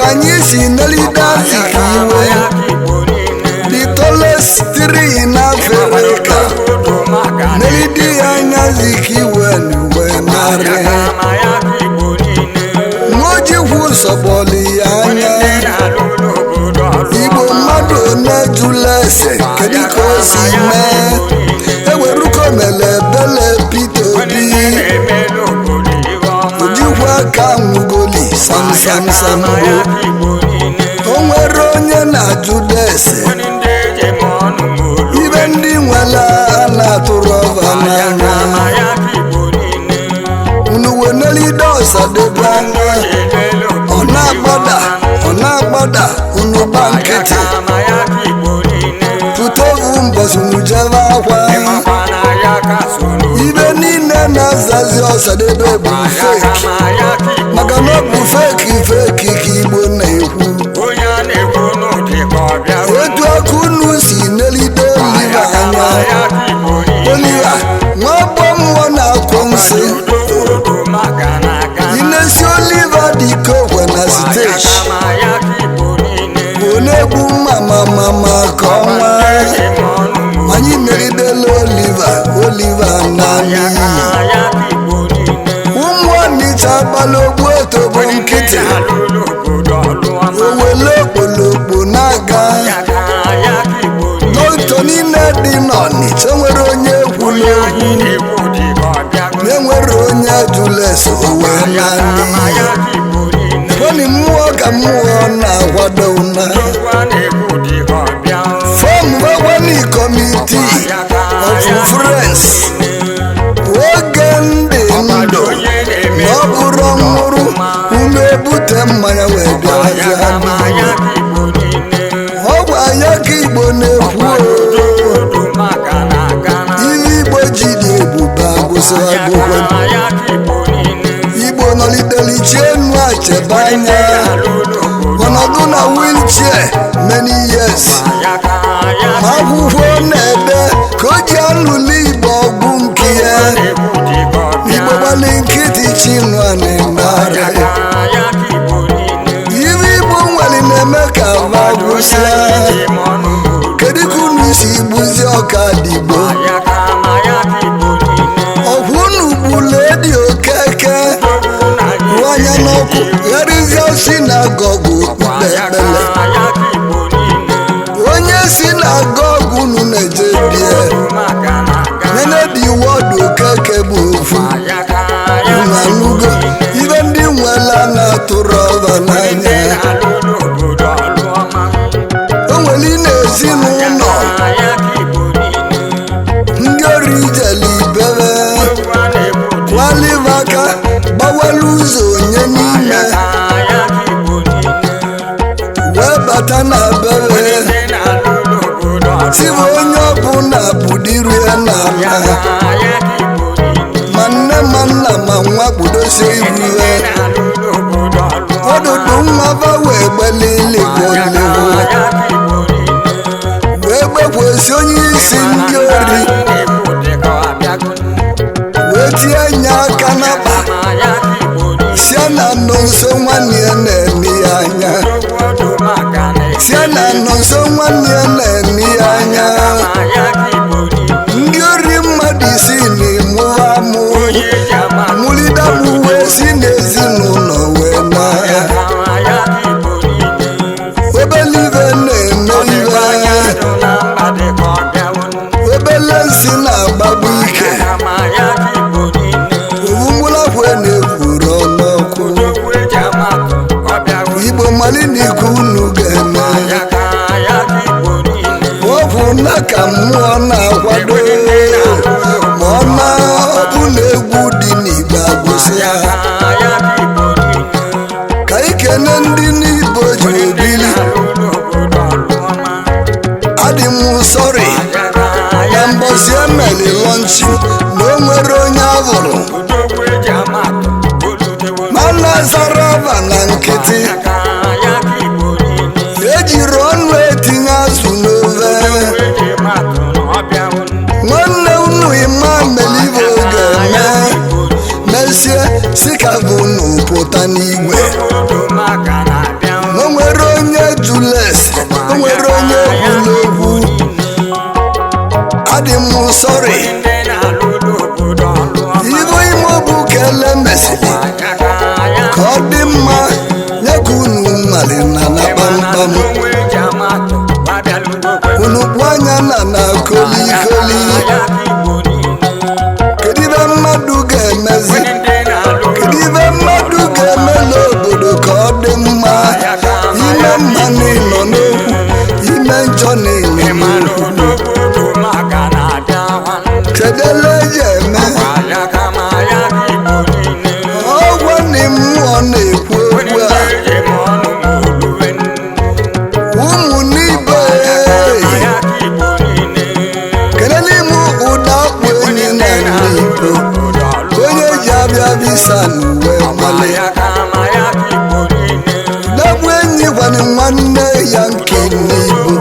Anyị si nelide Azikiwe, the tallest tree in Africa, nelide ya anya. Azikiwe n'uwe narị Nwojikwu sọgbọli ya anya. Igbo, mmadụ one jụla ese kedu ka o si mee eweruko mere ebele Peter Obi Ojukwu aka nwugoli sam sam sam bụ o nwere onye na-ajụda ese ibe ndị nwere a na-atụrụ ọva n'anya. Unu wenelide Ọsadebe anya, ọ na-agbada, ọ na-agbada, unu gba nkịtị pụta ovu mbọsị unu jebe akwa. Ibe niile na-azazi Ọsadebe bụ fake, maka na ọ bụ fake fake ka Igbo na-ekwu. Otu aka unu si nelide Oliver anya, Oliver nwa mmụọ na-akwụ nsị inesi. Oliver dike okwe na stage ọ na-egbu mma ma ma ma ka ọnwa. Anyị meridela Oliver, Oliver na n'iyi. Ụmụ Ọnịcha agbala ogbu otobo nkịtị owele okpolokpo na-aga n'oto niile dị n'Ọnịcha. Nwere onye kwulu okwu na-enwere onye jụla ese owe na n'iyi. Ekweni mmụọ ka mmụọ na-akwado na form gbakwani committee of friends oge ndị ndụ na ọ bụrụ nwụrụ unu ebute mmanya wee bịazie. Ọ gwa ya ka Igbo na-ekwu o. Ihe Igbo ji dị ebube agụsị agụkwe. Igbo nọlitere ichie enu achebe anya ọnọdụ na wheelchair many years, ma akwụkwọ na-ede ka o ji alụlụ Igbo ọgwụ nke ya. Igbo gbali nkịtị chinua na-emegharị ibe Igbo nwere na-eme ka va gwụsịa. Kedu ka unu si gbuzie ọka digbo ọkwa unu gbulu edi okeke anya n'ọkụ gharịzie sinagogu ikpe ekpele? Onye sinagogu unu na-eje bie nene dị wọdụ okeke bụ ofu. Unu anụgo ibe ndị nwela na-atụrụ ọba n'anya. O nwere n'ezinụlọ ndị ori ijele ibebe kwalive aka gbawelu ụzọ onye n'ime wee bata na bebe tibụ onye ọbụla budiru ya n'ala, ma nne ma nna ma nwa kpudosie iru ya ọdụdụ nwa ba wee gbelili gboliwo wee gbekwesi onye isi ndị ori wee tie nya aka n'akpa sie na nọ nso nwanne ya na-eme ya anya, sie na nọ nso nwanne ya na-eme ya anya. Ndị ori mmadụ isii na-emụwa amụ mụlide m wee si n'ezinụlọ wee na obele ibe na-eme ibe obele nsị na-agbagbu ike owumụlakwe na-ekwuru ọnụọkụ. Igbo mali na ikwu unu ga-eme ọbụ na ka mmụọ na-akwado ma ọ na ọbụ na egwu dị n'igbe agwụsị ya. Ka ikene ndị n'Igbo ji ebili adị m sorry na mbọsi emeli launch na o nwere onye avụrụ mana zara ava na nkịtị ejiri ọnụ etinye azụ n'ofe. Nwanne unu ima melive ga-eme mesie si ka bụ unu pụta n'igwe. O ọ dị mma, ya ka unu nwale na na kpamkpam. Unu kpụ anya na kolikoli. Kedu ibe mmadụ ga-emezi? Kedu ibe mmadụ ga-eme n'obodo ka ọ dị mma? Ime mma n'ịnọ n'okwu, ime njọ n'ịnọ n'okwu. Kedele eji eme ọgwọ na mmụọ na-ekwu okwu a? Ụmụ n'ibe, kelele ime ụda akpụ enyi na Nnibo, onye ji abịa bisa n'uwe mmalị ụdakpụ enyi gwara nwanne ya nke Nnibo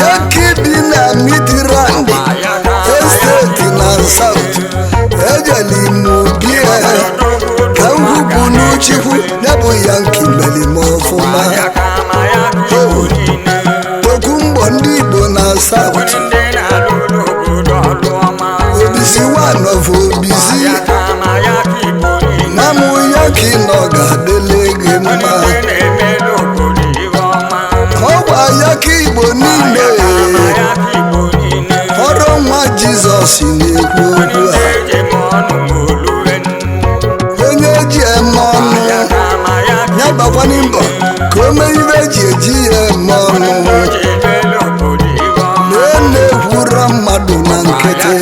ya ka bi na Midrand Estate na South. Ejeli m obi ka m hụpụ n'Uchukwu, ya bụ ya nke mere m ọfụma. Toku mbọ ndị Igbo na South, Obisi one of Obisi na mụ ya ka ị nọ ga-adịle gị mma. Ọgwa ya ka Igbo niile ọrụ nwa Jizọs na-ekwu okwu a. Onye ji eme ọnụ ya gbakwana mbọ ka o mee ibe eji eji ya eme ọnụ na-ekwuro mmadụ na nkịtị.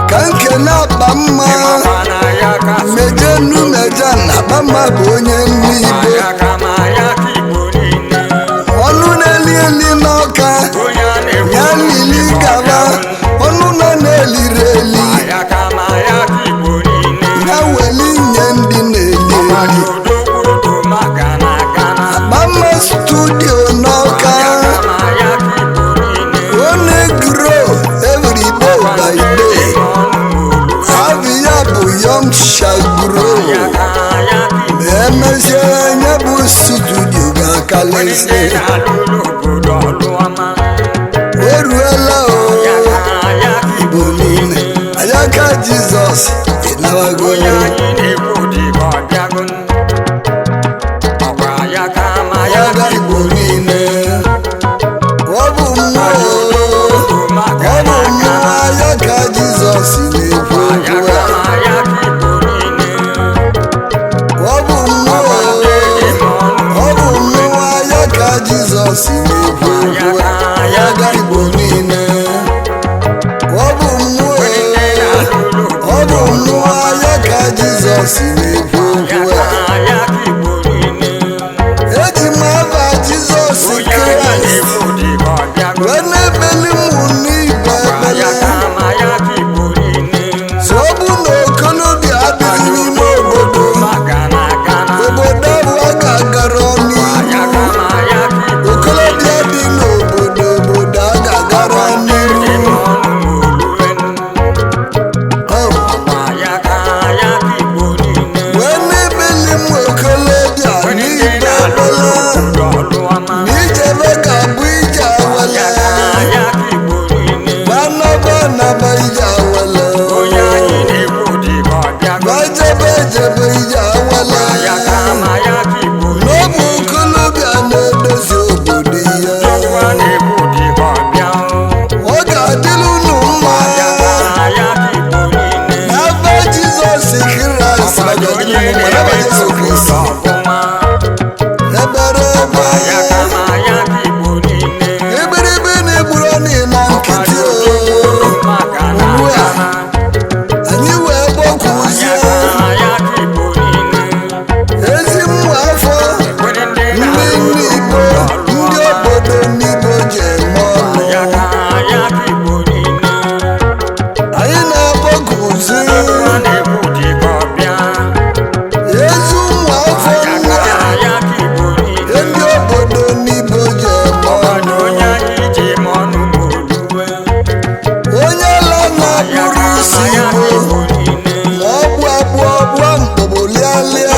Ka nke na-akpa mma mejenu meja na akpa mma bụ onye Nnibo, ọnụ na-eli eli n'ọka ya lili gaba, ọnụ nọ na-eliri eli ya weli nye ndị na-eli eli. Akpamma studio n'Ọka, ọ na-grow every day by day. Abụ ya bụ Young shall grow. Ma emezie, nye bụ studio ga-akalịsị. O ruola o, Igbo niile, ayaka Jizọs ịnawago. Ọga Igbo niile, ọ bụ mmụọ, ọ bụ mmụọ ayaka Jizọs na-ekwu okwu a. Ọ bụ mmụọ, ọ bụ mmụọ ayaka Jizọs na-ekwu okwu a. Ọga Igbo niile, ọ bụ mmụọ, ọ bụ mmụọ ayaka Jizọs na-ekwu okwu a. Eji m aba Jizọs Kraịst wee na-ebeli mụ n'igwe ebele. So ọ bụ na okolobịa adịghị n'ime obodo, obodo ahụ a ga-agara n'ihu. Okolobịa dị n'obodo, obodo a ga-agara n'ihu. Oh. Wee na-ebeli m okolobịa n'igwe ebele na ijebe ga-abụ ije awele, gbanaba naba ije awele, gbajebe ejebe ije awele, n'ọbụ okolobịa na-edozi obodo ya. Ọ ga-adịrị unu mma n'aba Jizọs Kraịst. Ọ ga-adịrị unu mma n'aba Jesu Kristi. Ebere ebe eberibe na-egburu ọnụ na nkịtị o. Ugbu a anyị wee gbakwuzie ezi mmụ afọ ndị Nnibo, ndị obodo Nnibo ji eme ọnụ. Anyị na-agbakọzi ezi ụmụ afọ ndị a, ndị obodo Nnibo ji eme ọnụ. Onye ala na-akpụrụ isi Igbo ma ọ bụ abụọ abụọ mkpọbụ lịalịa.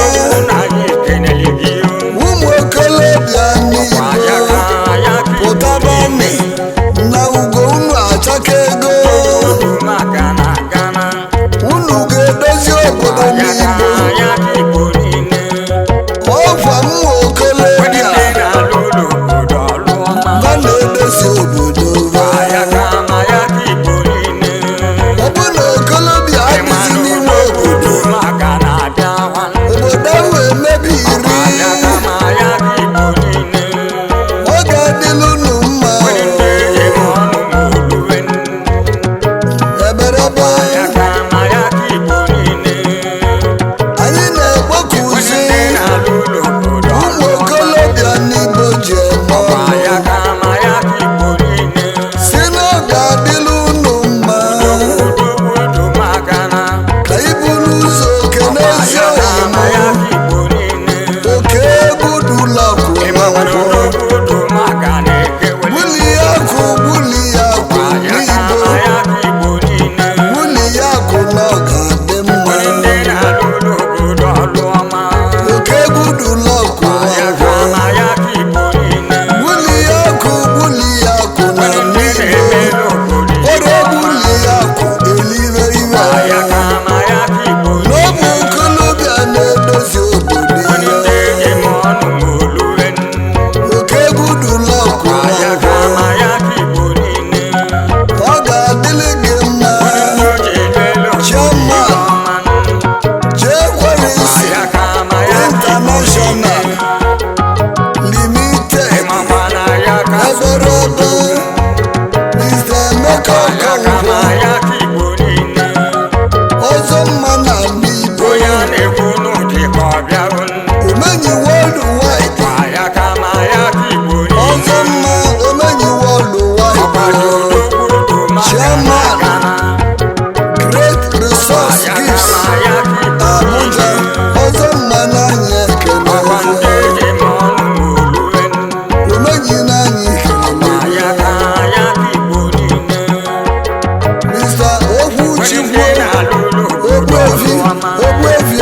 Ụmụ okolobịa Nnibo, pụtabanị na ugo unu achaka ego. Unu ga-edozi obodo Nnibo.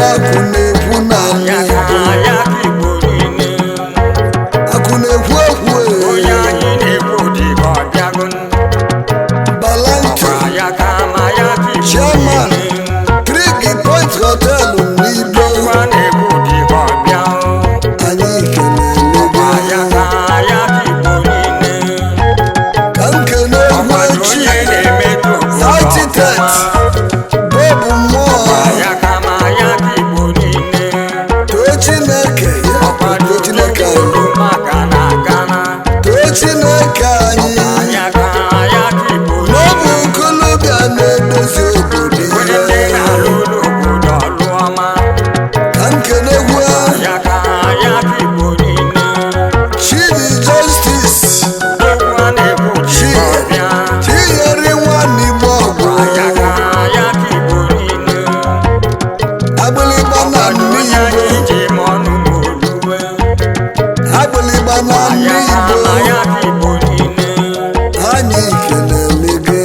Akụ na-ekwu na Nnibo. Akụ na-ekwu ekwu e. Balanto, Chairman, Three Point Hotel Nnibo. Anyị kelele gị. Ka m kene egwu echi. Architect Bob Mmụọ. Too Chineke ya, too Chineke anyị. Too Chineke anyị. N'ọbụ okolobịa na-edozi obodo ya. Ka m kenegwu Chief Justice Chinyere Nwanigbo ọgwụ. Agbịlịgba na Nnibo. Agbịlịgba na Nnibo. Anyị kelele gị.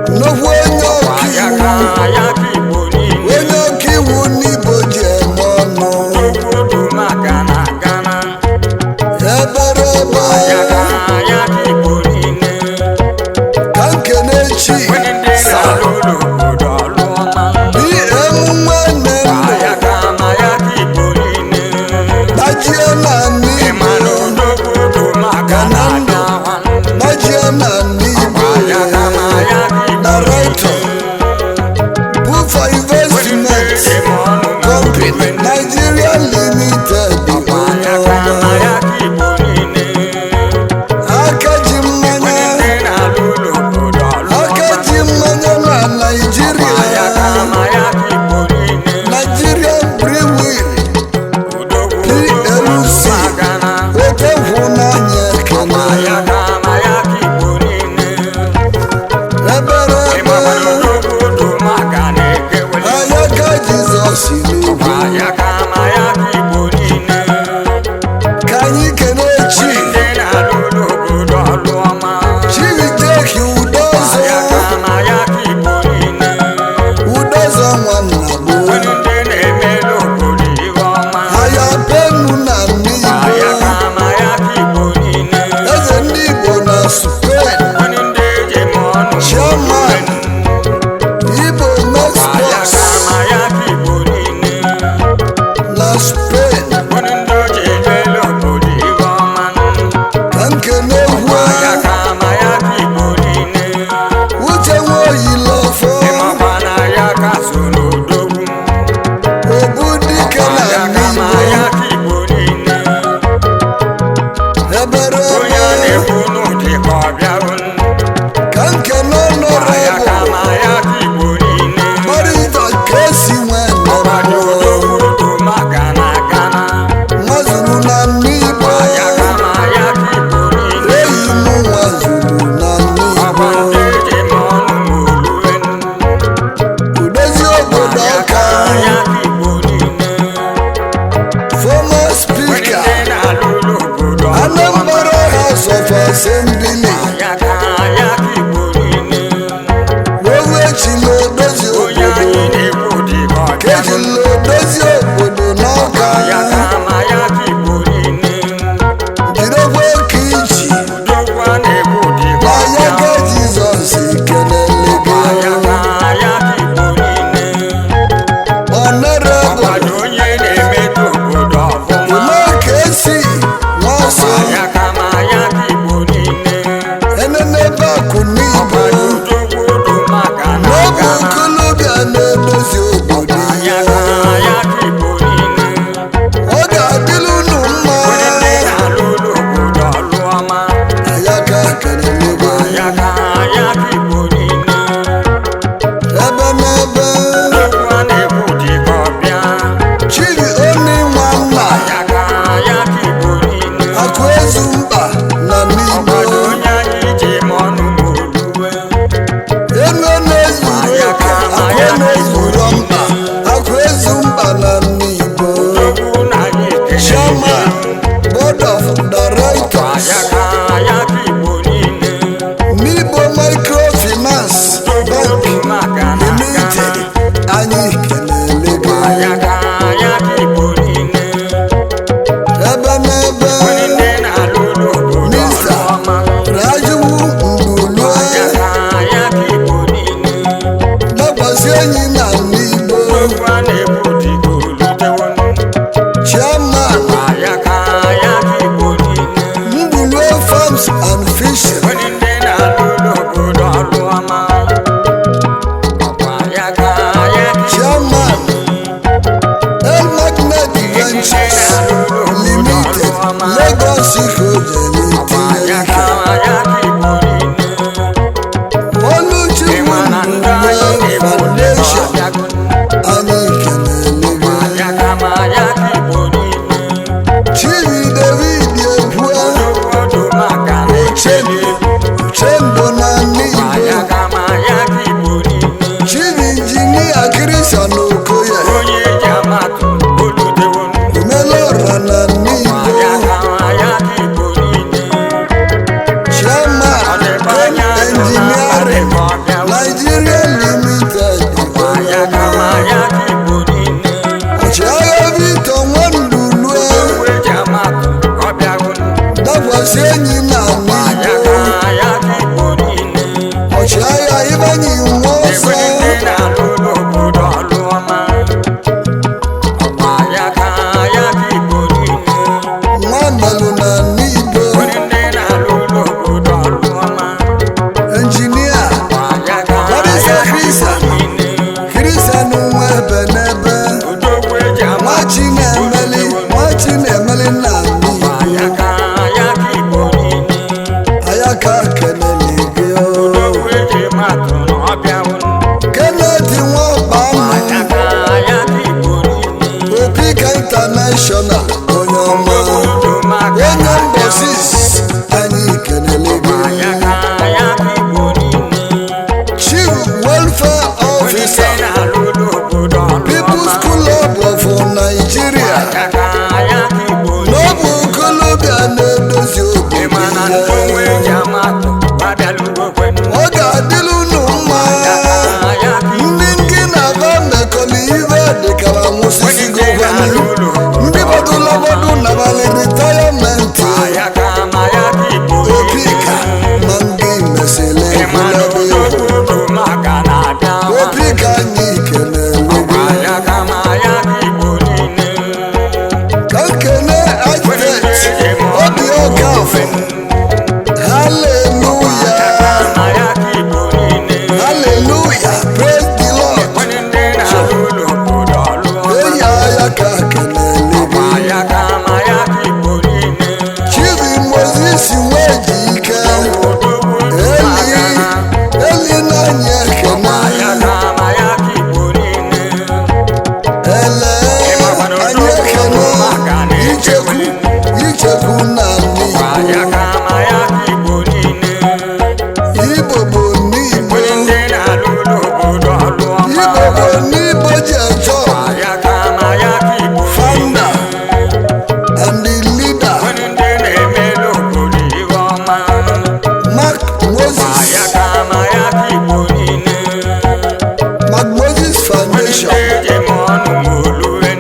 Nnukwu onye ọkaiwu. Onye ọkaiwu Nnibo ji eme ọnụ. Eberebe. Ka m kene chi BM nwanne ndụ. Gbajie na Nnibo. Gbajie na Nnibo. Director, Bufa Investment Company Nigeria Limited. Onye ọma. Aka ji mmanya. Aka ji mmanya na Nigeria. Nigeria Brewery PLC. Wetekwu n'anya ekele. Eberebe. Ayaka Jizọs n'ugwu. Ka anyị kene chi. Chijideki Udozo. Udozo nwanna bụ. Ayapenu na Nnibo. Eze ndị Igbo na Spain. Chairman, Igbo Mexpos na Spain. Ka nkene egwu Uche Nwoyilofo. Obu dike na Nnibo. Eberebe. Ka nkene ọnọrọbụ. Barịta ka esi nwee nnọrọ. Nwazuru na Nnibo. Eyi m nwazuru na Nnibo. Udozi obodo Ọka. Former Speaker, Anambra House of Assembly. Owechila odozi obodo. Kejila odozi obodo n'Ọka. Jidekwa ka iji. N'anya ka Jizọs kelele gị. Honorable Ume ka esi n'ọsọ. Enenebe akụ n'Igbo. N'ọbụ okolobịa na-edozi obodo ya. Ọ ga-adịrị unu mma. Ayaka kelele gị. Ebe n'ebe. Chidi Oni Nwanna. Akụ ezu mkpa na Nnibo. Enu na-ezuru oke, akụ na-ezuru mkpa, akụ ezu mkpa na Nnibo. Chairman, Board of Directors, Nnibo Microfinance Bank Limited. Dakwasị enyi na n'Igbo. Okwu a na-ekwu dịka olutewonu. Chairman, Ayaka ayaka Igbo niile. Mbuluo Farms and Fishing. Onye ndị na-alụ n'obodo ọrụ ọma. Ọkwa ayaka ayaka Igbo. Chairman, El Magnet Ventures Limited, Lagos. Ikojere Ọkwa tinye ayaka ike. ayaka Igbo niile. Oluchukwu Ịma na ndị anyị Ndulue na-ekwu dịka Foundation, ọbịagonu. anyị kenele gị. Ayaka ma ayaka Igbo niile. Chibi David Ekwue, Obodo maka na-echebe. Uchendo na Nigbo. Ayaka ma ayaka Igbo niile. Chibi Injinia Christian Okoye, Onye eji amatụ olutewonu. Omelora na Nigbo. Ayaka ma ayaka Igbo niile. Chairman, Com Engineering Nigeria Limited. Ayaka ma ayaka Igbo niile. Ọchịagha Victor Nwandulue, Ogwu eji amatụ ọbịagonu. dakwasị enyi na Nigbo. Ayaka ayaka Igbo niile. Ọchịagha Ibanyi Nwosu, Ekwe ndị na-alụ n'obodo ọlụ ọma. Ọkwa ayaka ayaka Igbo niile. Nwamelụ na Nigbo. Onye ndị na-alụ n'obodo ọlụ ọma. Injinia Ayaka Barrister ayaka Igbo Christian. niile. Christian nwa ebe n'ebe. Odogwu eji Nwa amatụ Chinemeli, nwa Chinemeli na Nigbo. Ayaka ayaka Igbo niile. Ayaka kenele gị o. Odogwu eji matụ na ọbịawụ. Kenneth Nwọbanụ, Ayaka ayaka Igbo niile. Opika International, onye ọma. Obodo maka Onye Mbosis, anyị kenele gị. Ayaka ayaka Igbo niile. Chief Welfare Onye Officer, na-alụ n'obodo ọlụ People's ọma. Club of Nigeria. Ayaka ayaka Igbo niile. N'ọbụ okolobịa na-edozi Ị ma na obodo ndị onwe ya. eji amatụ abịalugokwe. Ọ ga-adịlụ unu mma. Ayaka ayaka Igbo. Ndị nke na-aba mmekọrọ ibe dịkara nwụsịsịgokwanụ. Ndị gbadolabado nabalị ritayamenti. Ayaka ayaka Igbo niile. Opika ma ndị mesịrị Ị ma na ekwulebe odogwu egwu. maka na-abịa. Opika anyị kelele gị. Ayaka ayaka Igbo niile. Ka nkene architect Obi Okafọ. Hallelujah. Ayaka Igbo niile. Hallelujah. Praise the Lord. Onye ndị na-alụ n'obodo ọlụ ọma. Eyi aya ka kelele gị. Ayaka ayaka Igbo niile. Chibi Moses nweji ike. Odogwu Eli maka na. Eli n'anya ekene. Ayaka ayaka Igbo niile. Ele anyị ekene. Icheku Icheku na Nigbo. Ayaka ayaka Igbo niile. Igbo bụ n'Igbo. Onye ndị na-alụ n'obodo ọlụ ọma. Igbo bụ n'Igbo ji achọ. Ayaka ayaka Igbo niile. Founder and the leader, Onye ndị na-eme n'obodo ihe ọma. Mark Moses, Ayaka ayaka Igbo niile. Mark Moses Foundation, Ndị eji m ọnụ ma olue.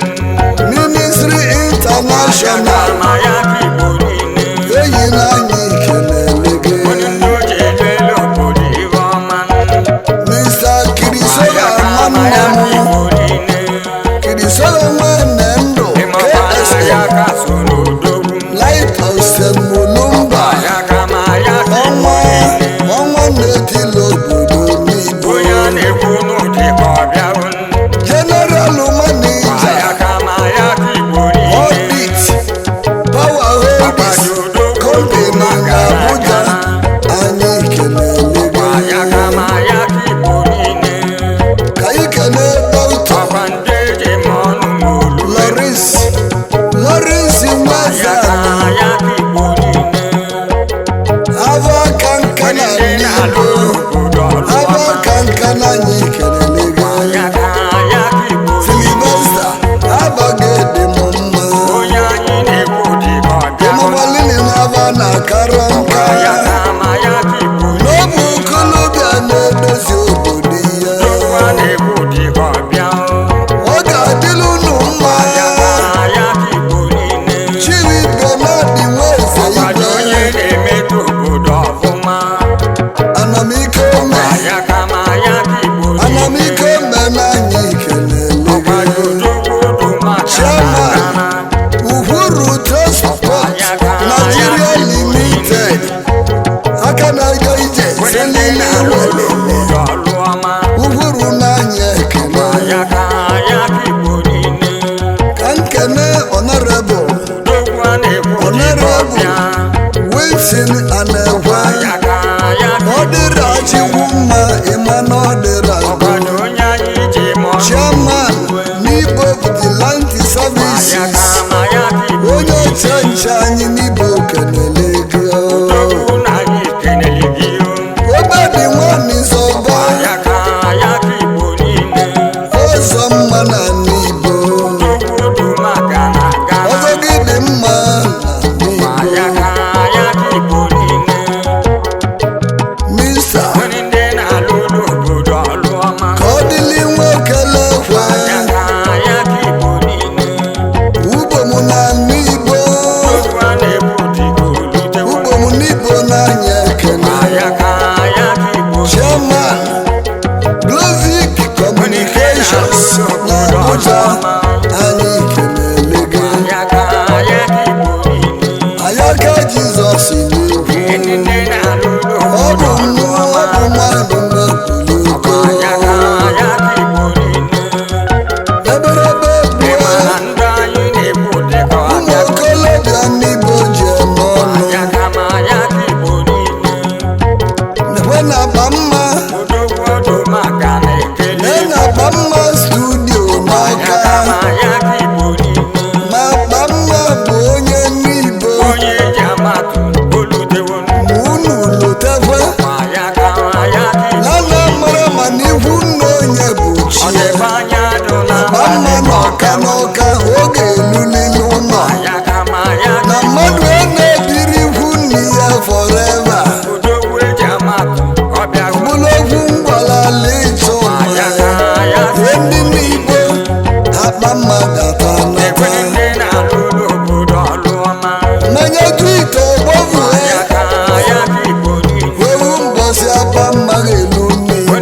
Ministry International, Ayaka Igbo niile. enyi na anyị kelele gị. Onye ndị oji elele obodo ihe ọma. Mr. Kirisola Ayaka nwanne ayaka m, Igbo niile. Kirisola nwanne ndụ, Ịmakwa na KSM, ayaka so n'odogwu. Light of St. Mulumba, Ayaka ma ayaka Igbo ọnwa niile. ọnwa na-etili obodo n'Igbo. Onye a na-ekwu n'ụdị ka ọ bịarụ. General Manager, Ayaka ma ayaka Igbo niile. Audit, Power Holdings Company na Abuja, anyị kelele gị. Ayaka ma ayaka Igbo niile. Ka anyị kelee Dọkịta Ọkwa ndị eji m ọnụ Chairman n'Igbo Vigilante Services, onye oche nche anyị n'Igbo kenele gị. Obedi nwanyị zọba ọzọ mma na n'Igbo, ọzọ gị dị mma na n'Igbo. Mista ka ọ dịlị nwoke lekwe ugbo m na n'Igbo, ugbo m n'Igbo n'anya ekene. Chairman Glovic Communications na Abuja, anyị kenele gị. Ayaka Jizọs n'ikwu, ọ bụ mmụọ, ọ bụ mmadụ mmadụ. Eberebe gbue ụmụ okolobịa n'Igbo ji eme ọnụ nekwe na akpa mma, nee na akpa mma studio n'Ọka. Ma akpa mma bụ onye n'Igbo, ma unu lotekwe na mara ma n'ihu nna onye bụ chi ya. Akpa mma n'Ọka, n'Ọka oge elulili ụlọ na mmadụ a na-ebiri ikwu nne ya forever. Ọbụla okwu ngwalala ịchọ ihe ndị n'Igbo akpa mma gata nata mmanya twita ọgbọvue wewu mbọsị akpa mma ga-elu n'Igbo.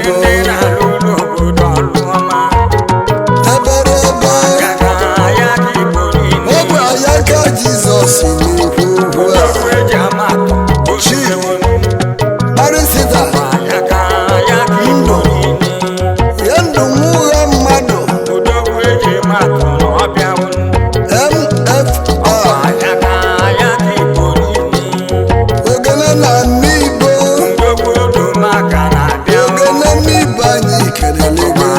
Eberebe ọ bụ ayaka Jizọs n'ikwu ugbu a. Chief Barrister ndụ ya ndụ nwụgha mmadụ MFR ogene na n'Igbo, ogene n'Igbo anyị kelele gị.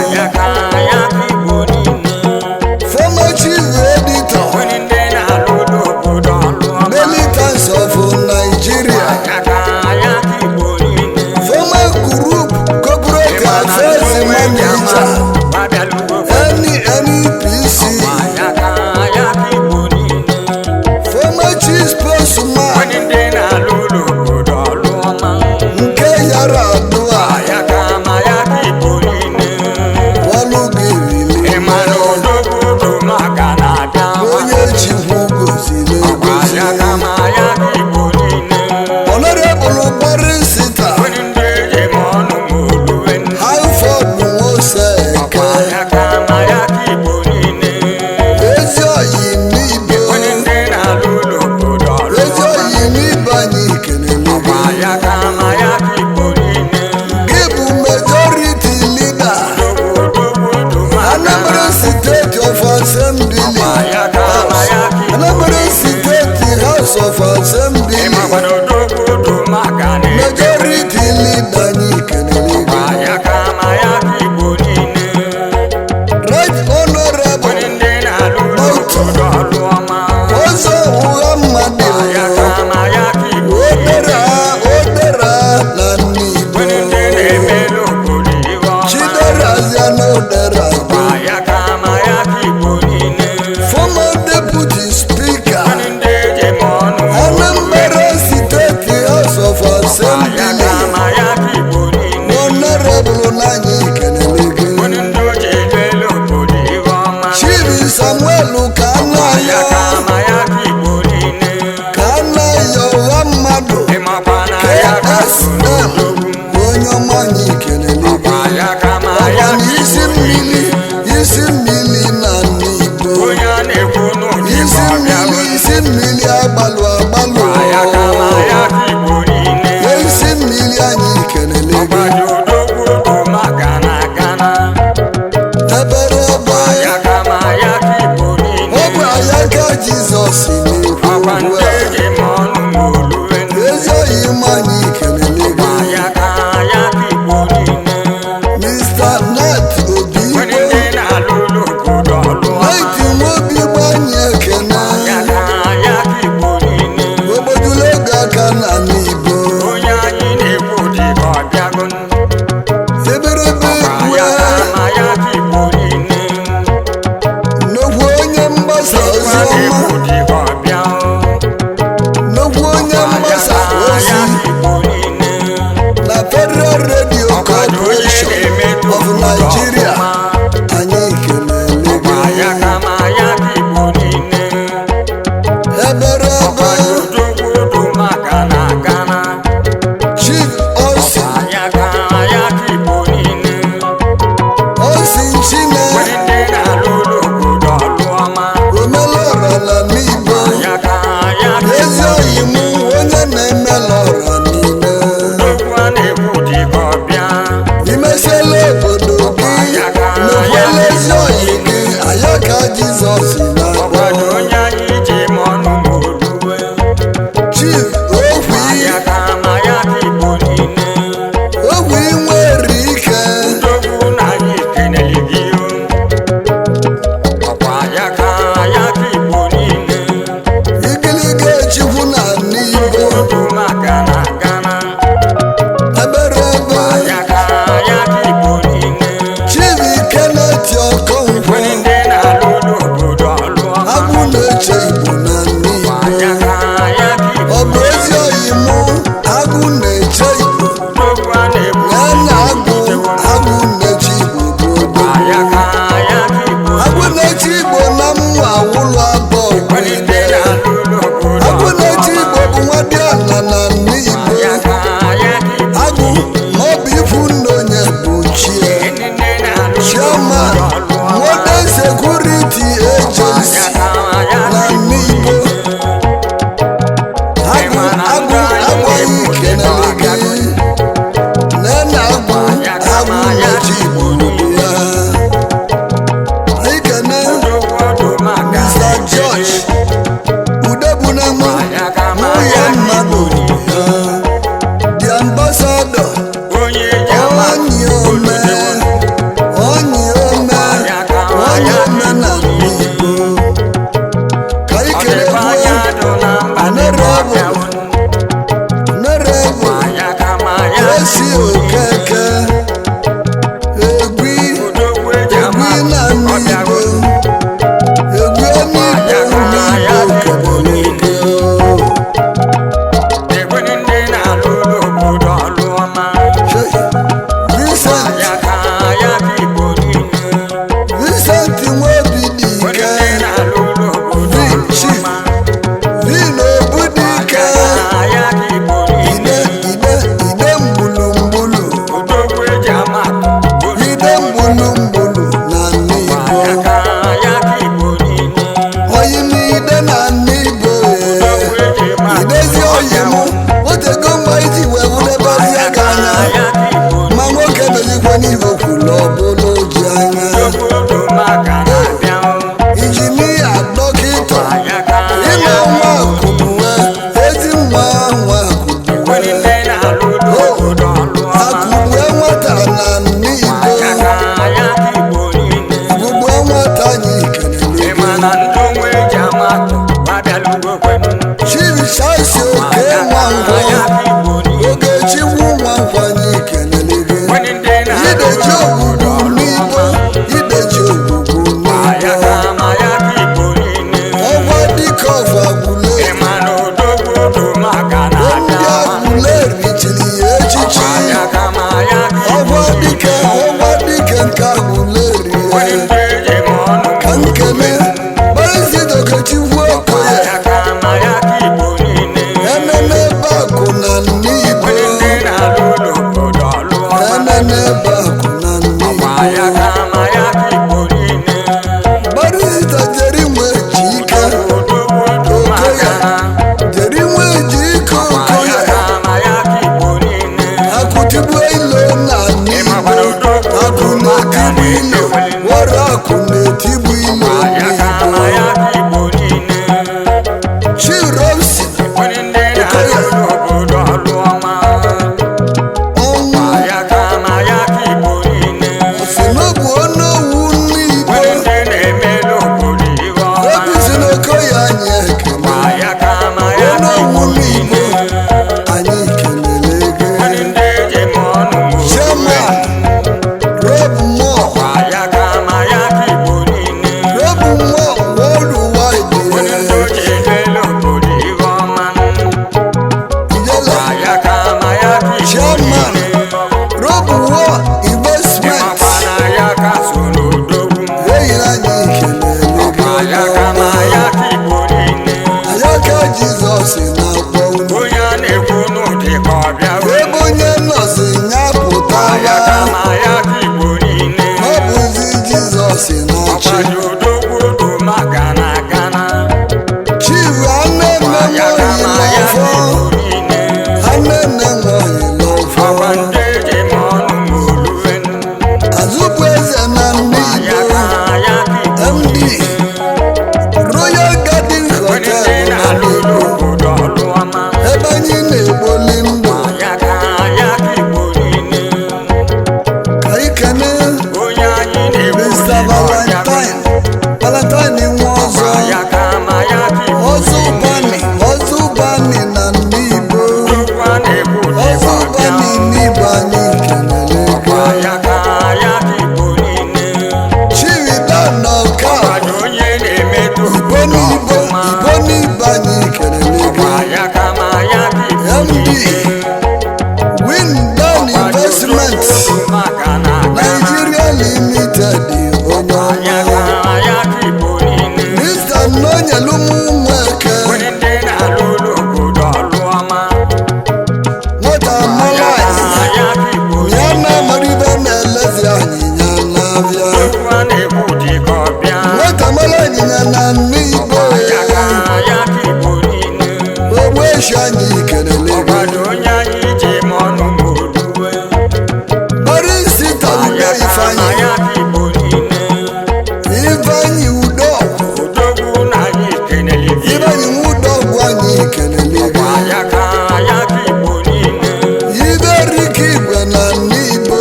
Former chief editor Daily Times of Nigeria, former group corporate affairs manager NNPC, former chief spokesman nke yara adua ọlụgirili, onye chikwu goziri egozi. Honorable Barrister Hayford Nwoseke, ezi oyi n'Igbo, ezi oyi n'Igbo anyị kelele gị. Gị bụ majority leader Anambra State of Assembly House, Anambra State House of Assembly majority leader anyị kelele gị. Right Honorable Dr. Ọzọ ụgha mmadụ odera odera na n'Igbo, Chiderazia na odera bụ former deputy speaker Anambra State House of Assembly, honorable n'anyị kelele gị. Chief Samuel Kanayo, Kanayo ụgha mmadụ KSM, onye ọma anyị kelele gị. Ọkwa na isi mmiri, isi mmiri na n'Igbo, isi mmiri, isi mmiri agbalụ agbalụ, isi mmiri anyị kelele gị. Eberebe ọ bụ ayaka Jizọs na-ekwu okwu a. Ezi oyi m anyị kelele gị. Mr. Nat Obi. Jizọs na-akpọ. Ọkwado onye anyị ji ma ọnụ ma oluwe. Chief Okwi. Ya ka ma ya ka Igbo niile. Okwi nwere ike. Odogwu na anyị kenele gị o. Ọkwa ya ka ya ka Igbo niile. Igiliga Chukwu na n'Igbo. Odogwu maka na Ghana. Ebere ebe. Ya ka ya ka Igbo niile. Chief Kenneth Okonkwo. Kwenye ndị na-alụ ụlọ obodo ọlụ ọma. Agwụ na-eche Igbo na n'Igbo. Ya ka ya ka Igbo. Ọ bụ ezi oyi mụ, agwụ na-eche Igbo. Odogwu a na-ebu. Ya na agwụ, agwụ na-eche Igbo bụ odogwu. Ya ka ya ka Igbo. Agwụ na-eche Igbo na mma wụlọ abụọ. Kwenye ndị na-alụ ụlọ obodo Agwụ ọlụ na-eche ọma. Igbo bụ nwa dị ala na n'Igbo. Ya ka ya ka Igbo. Agwụ ma ọ bụ ikwu nna onye bụ chie. Ndị na-alụ ụlọ Chairman, obodo ọlụ ọma. Modern Security Agency Ya ka ya na ka Igbo. n'Igbo. Agwụ, agwụ, agwụghị kenere gị. Nene agwụ, agwụ na-eche Igbo bụ ya. Anyị kene Odogwu ọdụ maka Mr. George Udebunenwe, nwunye mmadụ ya. The ambassador, onye ji ama. onye ome, onye ome, onye ome na Igbo. Ka anyị Ọdịba anya kelekwe dụ na mba Honorable, ọbịa. Honorable Ya ka ma ya ka Esi Igbo. Okeke, Egwi, Odogwu eji ama. Egwi na Ọbịa. Igbo, Egwi Enigbo n'Igbo kelele gị. Ekwenye ndị na-alụ ụlọ obodo ọlụ ọma. Vincent, Ya ka ya ka Igbo niile. Vincent Nwobidike, Ekwenye ndị na-alụ ụlọ obodo ọlụ Chief. ọma. Vino Obudike, Ya ka ya ka Igbo Ide niile. Ide Ide Mbulumbulu, Odogwu eji ama. Ide Mbulumbulu na Ya Igbo, ka ya ka Igbo niile. Oyimide na Igbo, Odogwu eji ama. Idezi oyimụ, otego mgba iji wee wụdebezi gị anya, Ya ka Igbo ma nwoke mezikwa n'ihe okwulu ọbụla oji anya. Odogwu ọdụ maka na-abịa. Injinia dọkịta, Ya ka ịma ya nwa akụbuwe, ezi nwa nwa akụbuwe. Ekwenye ndị na-alụ ụlọ obodo ọlụ ọma. Akụgbue nwata na Igbo, Ya ka ya ka Igbo niile. akụgbue nwata anyị kelele Ị ma gị. na ndị onwe eji ama atụ abịala ugbo kwenu. Chief Charles Oke Nwankwọ, Ya ka Igbo niile. Ogechukwu Nwankwọ anyị kelele gị. Ekwenye ndị na-alụ Ideji ụlọ obodo ogbugbu ọlụ n'Igbo, ọma. ideji ogbugbu Ya n'Igbo. ka ma ya ka Igbo niile. Ọgwa dike ọfagwule, Ị ma na odogwu ọdụ maka ndị na-abịa. agwule richiri ya echichi. Ya ka ma ya ka Igbo Ọgwa niile. dike, ọgwa dike nke agwule Ekwenye rie. ndị eji ma ọnụ Ka nkene, Barịsịta Okechukwu Okoye, Ya ka ma ya ka Igbo niile. Ememe Bakụ na Igbo. Ekwenye ndị na-alụ ụlọ obodo ọlụ ọma. Ememe Bakụ na Ya Igbo. ka ma ya ka Igbo niile. Barịsịta Jerry Nwejike, Odogwu ọdụ maka na. Jerry Nwejike Okoye, Ya ka ma ya ka Igbo niile. Akụtigbu ilo na Igbo, akụ na-etigbu ilo, were akụ na-etigbu ilo Ya ka ma n'Igbo. ya ka Igbo niile. Chi Robson, Ekwenye ndị na-alụ ụlọ obodo ọlụ ọma. ọnwụ, Ya ka ma ya ka Igbo niile. Sinobu Onowu n'Igbo, Ekwenye ndị na-emelu obodo ihe ọma. Robinson Okoye anyị ekele, Ya ka ma ya ka Onowu Igbo n'Igbo, niile. anyị kelele gị. Ekwenye ndị eji ma ọnụ ma olu. Chairman, Rob Moore, Ya ka ma ya ka Igbo niile. Rob Moore worldwide, Ekwenye ndị o ji emelu obodo ihe ọma. Ijele, Ya ka ma ya ka Igbo Chairman, niile. Rob Moore Investment, Ịmakwa na ya ka so n'odogwu. eyi anyị kelele gị. Ya ka ma ya ka Igbo niile. Ayaka Jizọs na-akpọ unu. Onye a na-ekwu n'ụdị ka ọ bịa. Ebe onye nọzi ya Ya ka pụtara, ma ya ka Igbo niile. ọ bụzi Jizọs na-achị. Ọkwaji odogwu odu maka na Gana. Chief Anene Ya ka Nwoyi ma ya ka Lọfọ, Igbo niile. Anene Nwoyi Lọfọ, Ọkwa ndị eji ma ọnụ ma olu. Azụbụ eze na ndị Ya Igbo, ka ya ka Igbo MD, niile. Valentine, Valentine nwa ọzọ, ọzọ ụbani, ọzọ ụbani na ndị Igbo, ọzọ ụbani n'Igbo anyị kelele gị. Chiridan ọka, Igbo n'Igbo, Igbo n'Igbo anyị kelele gị. MD, Windan Investment Nigeria Limited, onye ọma. Mr. Nonyelum Nweke, nwata mara anyịnya, ya na amaribe na-elezi anyịnya n'abịa. Nwata mara anyịnya na nne Igbo, ogbueshi anyị kelele gị. Barịsịta Ude Ifeanyị, Ifeanyị Udogwu, Ifeanyị Udogwu anyị kelele gị. Iberike igwe na nne Igbo,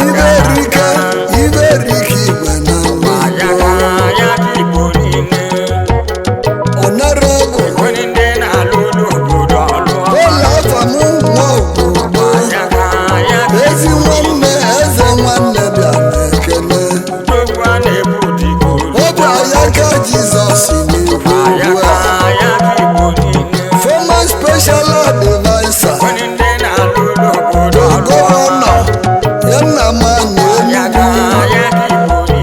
Iberike, Iberike igwe na nne Igbo. Honorable Ụlọ afam nwa ogbugbo, ezi nwanne, eze nwanne bịa na-ekele. Ọ bụ ayaka Jizọs na-ekwu okwu a. Former special adviser to gọvanọ ya nna m anyị Enugu,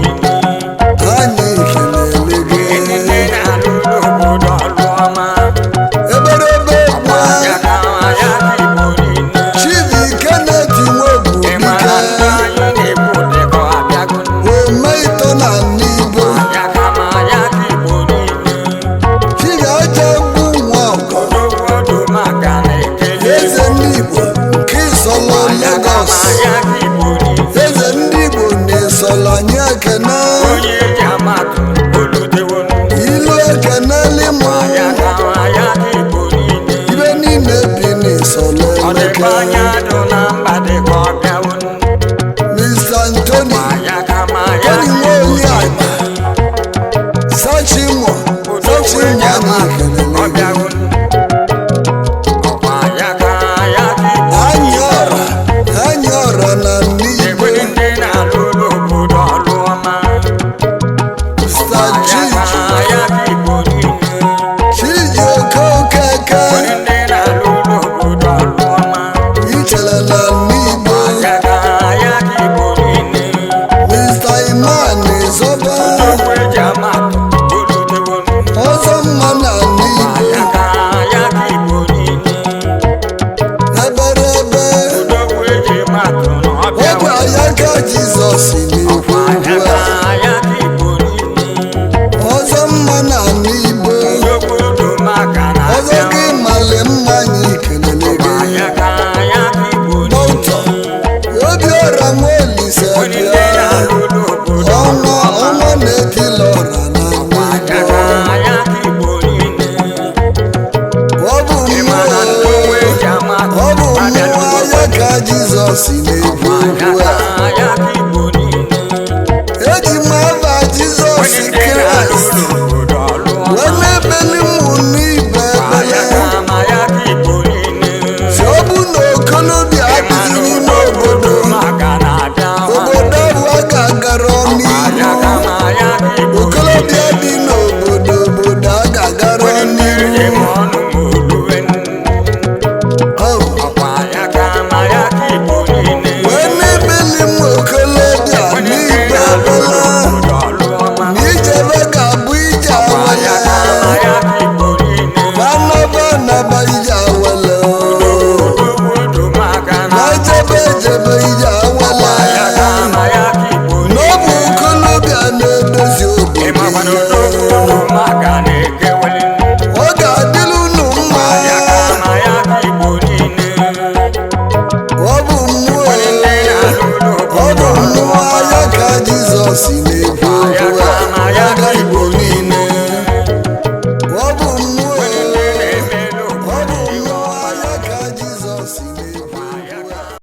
anyị kelele gị. Eberebe gwa Chief Kenneth Nwobudike, Omeito na Nigbo, Chief Ajagwu Nwaọgọ, Eze ndị Igbo nke Ịsọlọ Lagos, Eze ndị Igbo na Ịsọlọ anyị ekene, ilu ekeneli mụ.